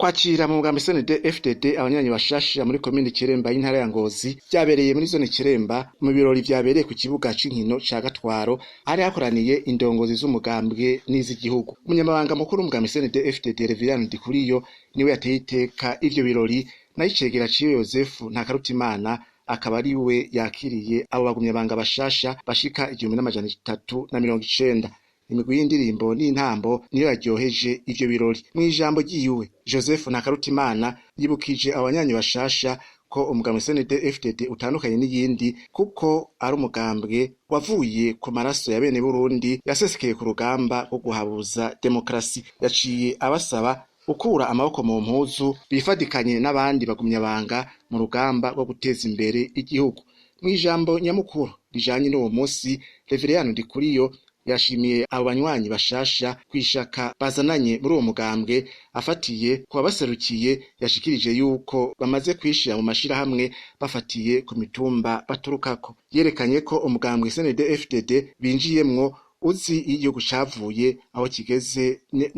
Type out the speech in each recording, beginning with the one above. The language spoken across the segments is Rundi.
Kwakira mu mugambi CNDD FDD abanyanyi bashasha muri komine Kiremba y'intara ya Ngozi vyabereye muri zone Kiremba, mu birori vyabereye ku kibuga c'inkino ca Gatwaro, hari hakoraniye indongozi z'umugambwe n'iz'igihugu. Umunyamabanga mukuru w'umugambi CNDD FDD, Reverien Ndikuriyo, niwe yateye iteka ivyo birori, nayo icegera ciwe, Yozefu Ntakarutimana, akaba ari we yakiriye abo bagumyabanga bashasha bashika 1390. Imigwi y'indirimbo n'intambo niyo yaryoheje ivyo birori. Mw'ijambo ryiwe, Joseph Ntakarutimana yibukije abanyanyi bashasha ko umugambwe CNDD FDD utandukanye n'iyindi, kuko ari umugambwe wavuye ku maraso ya bene Burundi yasesekeye ku rugamba rwo guhabuza demokarasi. Yaciye abasaba gukura amaboko mu mpuzu, bifadikanye n'abandi bagumyabanga mu rugamba rwo guteza imbere igihugu. Mw'ijambo nyamukuru rijanye n'uwo musi, Reverien Ndikuriyo yashimiye abo banywanyi bashasha kwishaka bazananye muri uwo mugambwe. Afatiye ku babaserukiye, yashikirije yuko bamaze kwishira mu mashirahamwe bafatiye ku mitumba baturukako. Yerekanye ko umugambwe CNDD FDD binjiyemwo uzi iyo igihugu cavuye, aho kigeze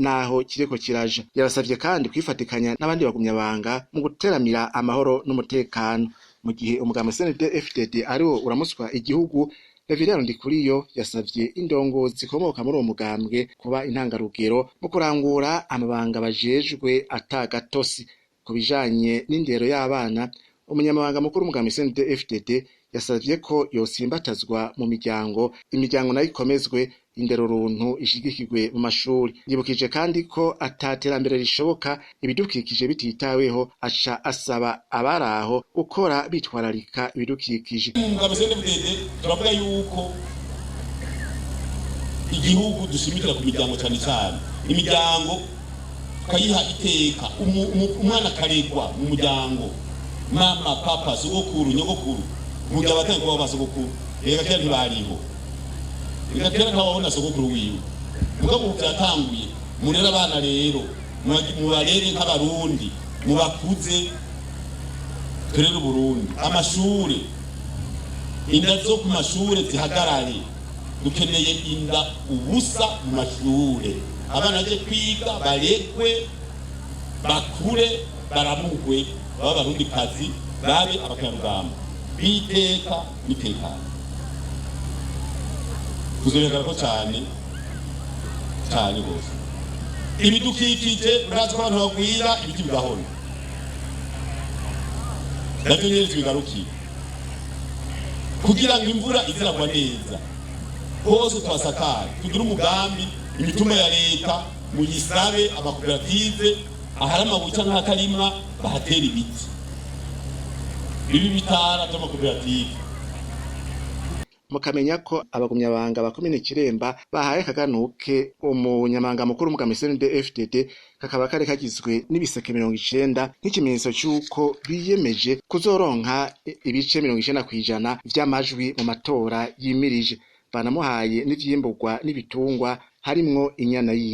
n'aho kiriko kiraja. Yabasavye kandi kwifatikanya n'abandi bagumyabanga mu guteramira amahoro n'umutekano mu gihe umugambwe CNDD FDD ariwo uramutswa igihugu. Reverien Ndikuriyo yasavye indongozi zikomoka muri uwo mugambwe kuba intangarugero mu kurangura amabanga bajejwe atagatosi. Ku bijanye n'indero y'abana, umunyamabanga mukuru w'umugambi CNDD FDD yasavye ko yosimbatazwa mu miryango, imiryango nayo ikomezwe, indero runtu ishigikirwe mu mashuri. Yibukije kandi ko ataterambere rishoboka ibidukikije bititaweho, aca asaba abaraho gukora bitwararika ibidukikije. Mu mugambi CNDD turavuga yuko igihugu dushimikira ku miryango cyane cyane, imiryango tukayiha iteka, umwana akaregwa mu muryango, mama, papa, sogokuru, nyogokuru. Mu gihe abatari kuba ba sogokuru, reka kera ntibariho, reka kera ntawabona sogokuru wiwe. Mugabo ubu byatanguye. Murere abana rero, mubarere nk'Abarundi, mubakuze, turere Uburundi. Amashure, inda zo ku mashure zihagarare. Dukeneye inda ubusa mu mashure. Abana baje kwiga, barekwe bakure, baramugwe, babe Abarundi kazi, babe abakerarugamba biteka n'itekano. Tuzobihagarako cyane cyane rwose. Ibidukikije, murazi ko abantu bagwira, ibiti bigahona. Navyo nyene tubigarukiye kugira ngo imvura iziragwa neza hose, tuhasakare, tugire umugambi. Imitumba ya leta muyisabe amakoperative, ahari amabuye canke ahatarimwa bahatera ibiti, bibi bitara vy'amakoperative. Mukamenya ko abagumyabanga ba komine Kiremba bahaye akaganuke umunyamabanga mukuru w'umugambi CNDD FDD, kakaba kari kagizwe n'ibiseke 90, nk'ikimenyetso c'uko biyemeje kuzoronka ibice 90% vy'amajwi mu matora yimirije. Banamuhaye n'ivyimbugwa n'ibitungwa, harimwo inyana y'inka.